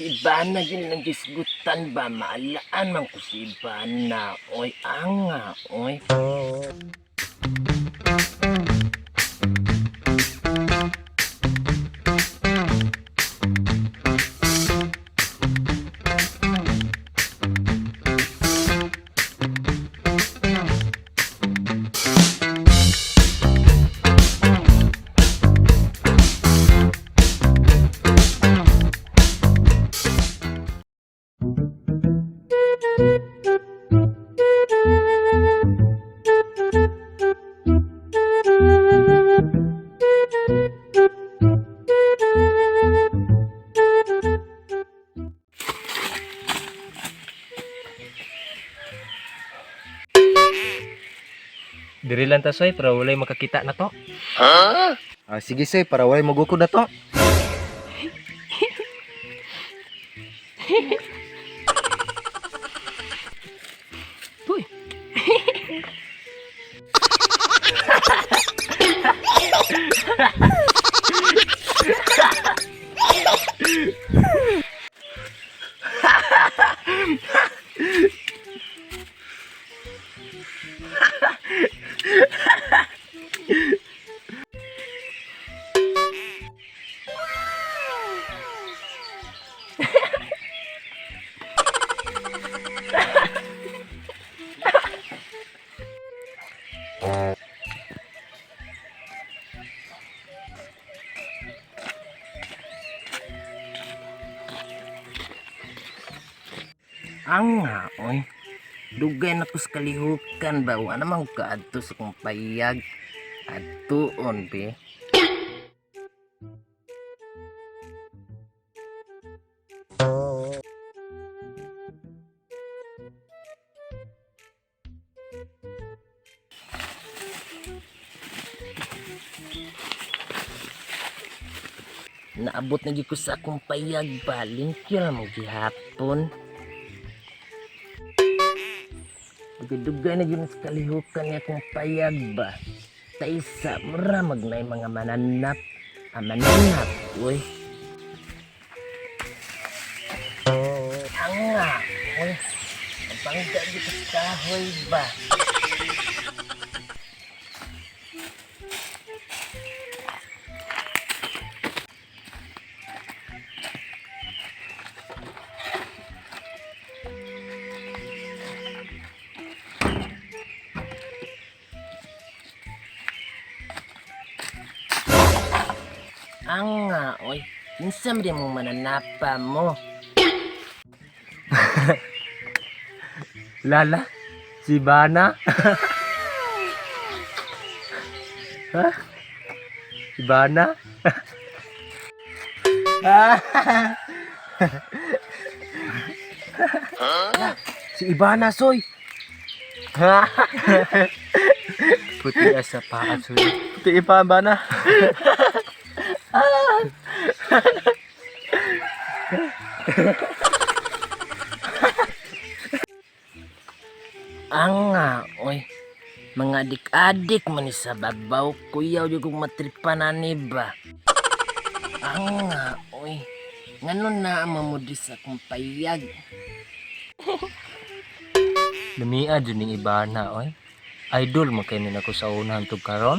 Si Ivana yun lang gisgutan ba? Maalaan man ko si Ivana. Oy, anga, oy. Diri lang ta, soy, para walay makakita na to. Ah, sige soy, para walay magukod na to. Uy. Anga, oy. Dugay na ko sa kalihukan ba? Wa naman ko kaadto sa kong payag. Adtuon, be. Naabot na gyud ko sa akong payag ba? Lingkyo lang mo gihapon. Dugay-dugay na yun sa kalihukan niya kung payag ba. Taysa, mura magnay mga mananap. Ah, mananap, uy. Anga, uy. Ang bangga dito sa kahoy ba? Anga, oy. Minsan rin mong mananapa mo. Lala, si Bana. Ha? Si Bana? Si Ivana soy. Puti asa paa, soy. Puti pa Bana. Anga, oy. Mga adik-adik man ni sa babaw, kuyaw yung kong matripanan ni ba. Anga, oy. Ngano na ang mamudi sa akong payag. Lumia dyan ning Ibana, oy. Idol mo kayo nila ko sa unahan tug karon.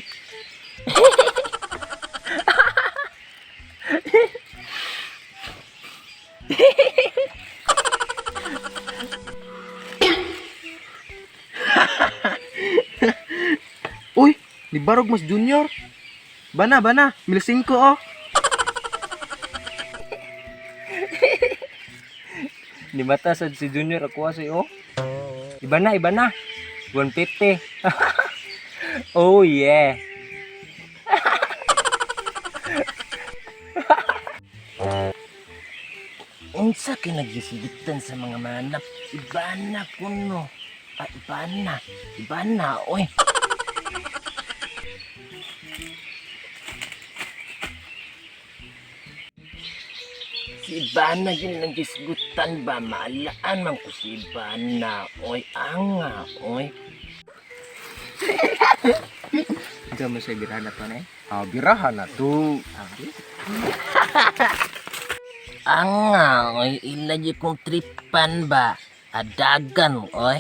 Uy, ni Barog mas junior. Bana, bana, 1,500 oh. Ni mata sad si Junior ako say oh. Iba na, iba na. 150. Oh yeah. Unsa kay nagisigitan sa mga mananap? Iba na kuno. Ah, iba na. Iba na, oy. Si Ivana yun lang gisgutan ba? Maalaan man ko si Ivana. Oy, anga, oy. Ikaw mo sa birana pa na eh. Ah, birahan na to. Anga, oy, ila jud kong tripan ba? Adagan, oy.